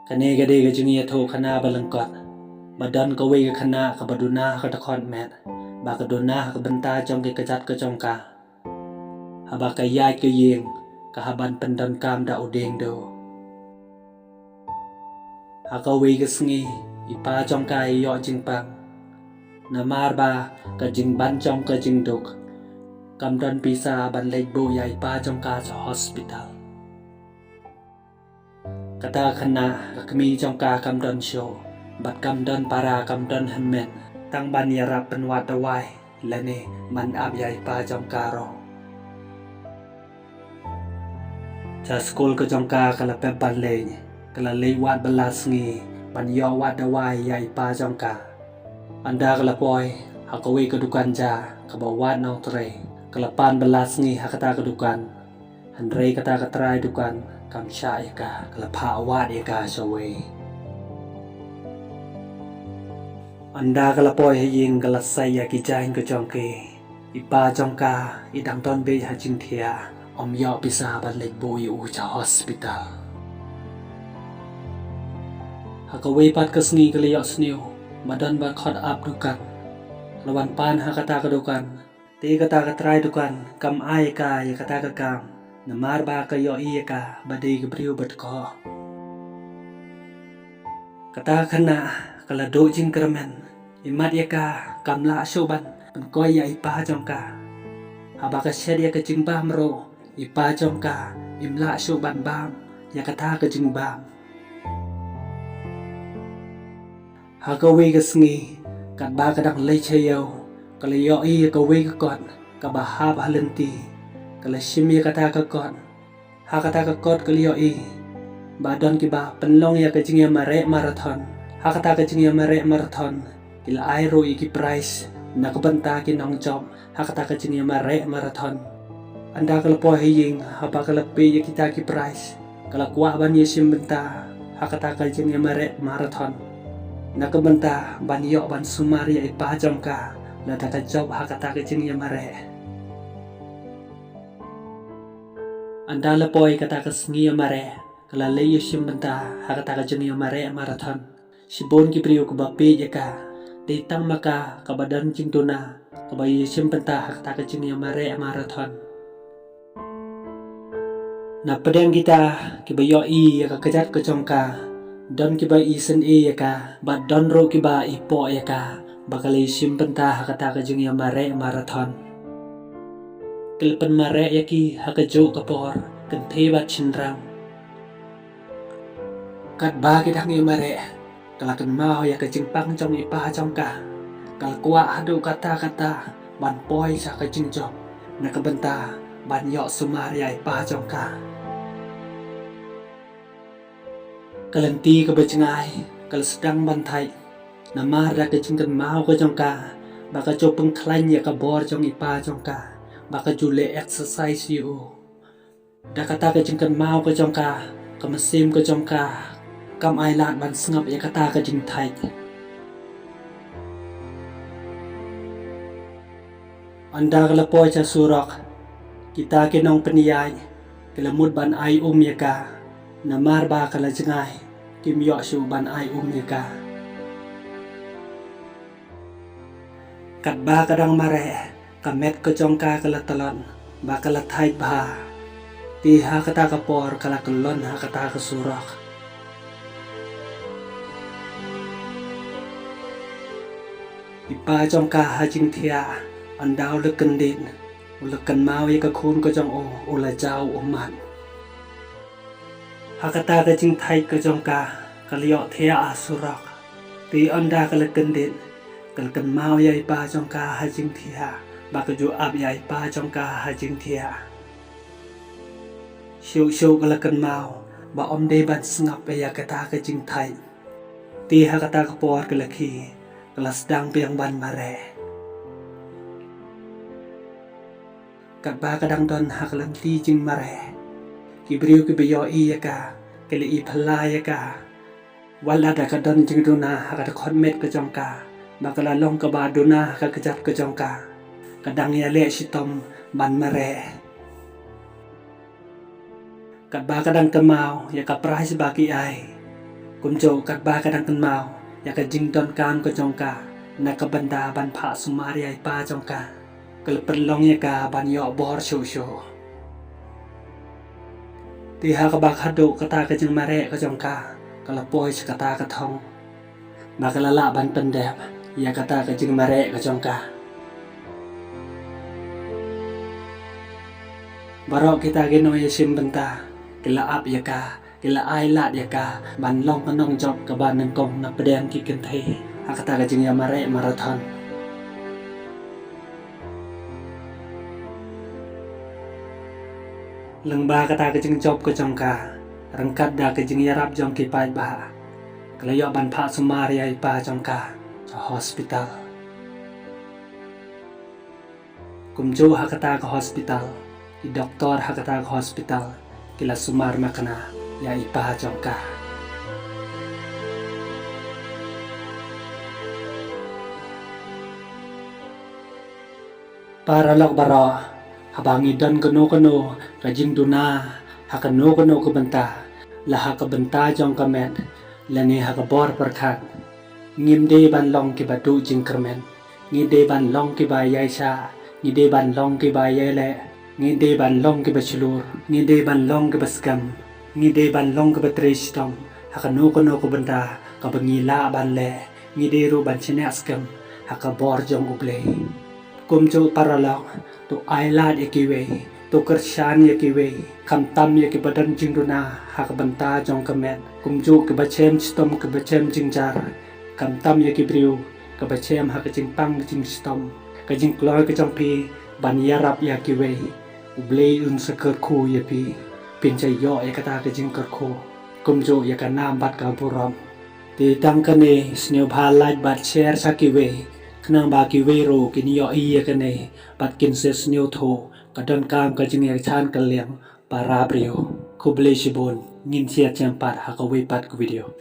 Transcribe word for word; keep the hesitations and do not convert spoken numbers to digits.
Kane ka dei ka jingïathuh khynnah ba lyngkot, ba don kawei ka khynnah kaba duna ha ka dkhot met, ba ka duna ha ka bynta jong ki kjat ka jong ka, haba ka ïaid ka ïing, ka hap ban pyndonkam da u dieng duh. Ha kawei ka sngi, i pa jong ka i ïoh jingpang. Namar ba ka jingban jong ka jingduk, kam don pisa ban leit buh ïa i pa jong ka sha hospital. Kata ka khynnah, ka kmie jong ka kam don shuh, bad kam don para, kam don hynmen, tang ban ïarap pynwad dawai lane ban ap ïa i pa jong ka ruh. Sha skul ka jong ka, ka la pep ban leit, ka la leit wad bylla sngi ban ïoh wad dawai ïa i pa jong ka. Ynda ka la poi ha kawei ka dukan ja kaba wad nongtrei, ka la pan bylla sngi ha kata ka dukan. Hynrei kata ka trai dukan kam shah ïa ka, ka la phah wad ïa ka shawei. Ynda ka la poi ha ïing, ka la sei ïa ki jaiñ ka jong ki. I pa jong ka i dang don beit ha jingthiah, ym ïoh pisa ban leit buh ïa u sha hospital. Ha kawei pat ka sngi ka la ïohsngew ba don ba khot ap dukan. Ka la wan pan ha kata ka dukan. Te kata ka trai dukan kam ai ïa ka ïa kata ka kam, namar ba ka ïohi ïa ka ba dei ka briew badkhuid. Kata ka khynnah ka la duh jingkyrmen, imat ïa ka kam lah shuh ban pynkoit ïa i pa jong ka. Haba ka shet ïa ka jingbam ruh, i pa jong ka im lah shuh ban bam ïa kata ka jingbam. Ha kawei ka sngi, katba ka dang leit sha ïew, ka la ïohi ïa kawei ka kot kaba hap ha lynti. Ka la shim ïa kata ka kot. Ha kata ka kot ka la ïohi ba don kiba pynlong ïa ka jingïamareh marathon. Ha kata ka jingïamareh marathon, ki la ai ruh ïa ki prize na ka bynta ki nongjop ha kata ka jingïamareh marathon. Ynda ka la poi ha ïing, haba ka la peit ïa kita ki prize, ka la kwah ban ïashim bynta ha kata ka jingïamareh marathon, na ka bynta ban ïoh ban sumar ïa i pa jong ka lada ka jop ha kata ka jingïamareh. Ynda la poi kata ka sngi ïamareh, ka la leit ïashim bynta ha kata ka jingïamareh marathon. Shibun ki briew kiba peit ïa ka, dei tang ma ka kaba don jingduna kaba ïashim bynta ha kata ka jingïamareh marathon. Na pdeng kita kiba ïohi ïa ka kjat ka jong ka, don kiba isynei ïa ka, bad don ruh kiba ipoh ïa ka ba ka la ïashim bynta ha kata ka jingïamareh marathon. Ki la pynmareh ïa ki ha kajuh ka por, kynthei bad shynrang. Katba ki dang ïamareh, ka la kynmaw ïa ka jingpang jong i pa jong ka. Ka la kwah haduh katta katta ban poi sha ka jingjop, na ka bynta ban ïoh sumar ïa i pa jong ka. Ka lynti kaba jngai ka la sdang ban thait, namar da ka jingkynmaw ka jong ka ba ka ju pynkhlaiñ ïa ka bor jong i pa jong ka, ba ka ju leh exercise ïa u. Da kata ka jingkynmaw ka jong ka, ka mynsiem ka jong ka kam ailad ban sngap ïa kata ka jingthait. Ynda ka la poi sha surok, kita ki nongpynïaid ki la mut ban ai um ïa ka, namar ba ka la jngai, kim ïoh shuh ban ai um ïa ka. Katba ka dang mareh, ka met ka jong ka ka la tlot, ba ka la thait bha. Te ha kata ka por ka la kyllon ha kata ka surok. I pa jong ka ha jingthiah, ynda u la kyndit, u la kynmaw ïa ka khun ka jong u, u la jaw ummat. Ha kata ka jingthait ka jong ka, ka la ïohthiah ha surok. Te ynda ka la kyndit, ka la kynmaw ïa i pa jong ka ha jingthiah, ba ka ju ap ïa i pa jong ka ha jingthiah. Shuh shuh ka la kynmaw ba ym dei ban sngap ïa kata ka jingthait. Te ha kata ka por ka la khie, ka la sdang biang ban mareh. Katba ka dang don ha ka lynti jingmareh, ki briew kiba ïohi ïa ka ki la iphylla ïa ka. Wat la da ka don jingduna ha ka dkhot met ka jong ka, ba ka la long kaba duna ha ka kjat ka jong ka, ka dang ïaleh shitom ban mareh. Katba ka dang kynmaw ïa ka prize ba ki ai, Kumjuh katba ka dang kynmaw ïa ka jingdonkam ka jong ka na ka bynta ban phah sumar ïa i pa jong ka, ka la pynlong ïa ka ban ïoh bor shuh shuh. Te ha kaba khatduh kata ka jingmareh ka jong ka, ka la poi sha kata ka thong ba ka la lah ban pyndep ïa kata ka jingmareh ka jong ka. Baroh kita ki nongïashim bynta ki la ap ïa ka, ki la ai lad ïa ka ban long ka nongjop kaba nyngkong na pdeng ki kynthei ha kata ka jingïamareh marathon. Lyngba kata ka jingjop ka jong ka, ryngkat da ka jingïarap jong ki paidbah, ka la ïoh ban phah sumar ïa i pa jong ka sha hospital. Kumjuh ha kata ka hospital, i doktor ha kata ka hospital ki la sumar makna ïa i pa jong ka. Paralok baroh, haba ngi don kano kano ka jingduna ha kano kano ka bynta, la ha ka bynta jong ka met lane ha ka bor pyrkhat, ngim dei ban long kiba duh jingkyrmen. Ngi dei ban long kiba ïaishah, ngi dei ban long kiba ïaileh, ngi dei ban long kiba shlur, ngi dei ban long kiba skhem, ngi dei ban long kiba trei shitom ha kano kano ka bynta kaba ngi lah ban leh. Ngi dei ruh ban shaniah skhem ha ka bor jong U Blei. Kumjuh paralok, to ai lad ïa kiwei, to kyrshan ïa kiwei, khamtam ïa kiba don jingduna ha ka bynta jong ka met, kumjuh kiba shem shitom kiba shem jingjar, khamtam ïa ki briew kiba shem ha ka jingpang ka jingshitom. Ka jingkloi ka jong phi ban ïarap ïa kiwei, U Blei un sa kyrkhu ïa phi, phin sa ïoh ïa kata ka jingkyrkhu kumjuh ïa ka nam bad ka burom. Te tang kane, sngewbha like bad share sha kiwei, khnang ba kiwei ruh kin ïohi ïa kane bad kin sa sngewthuh ka donkam ka jingïaishah kylliang para briew. Khublei shibun, ngin sa ïa jem pat ha kawei pat ka video.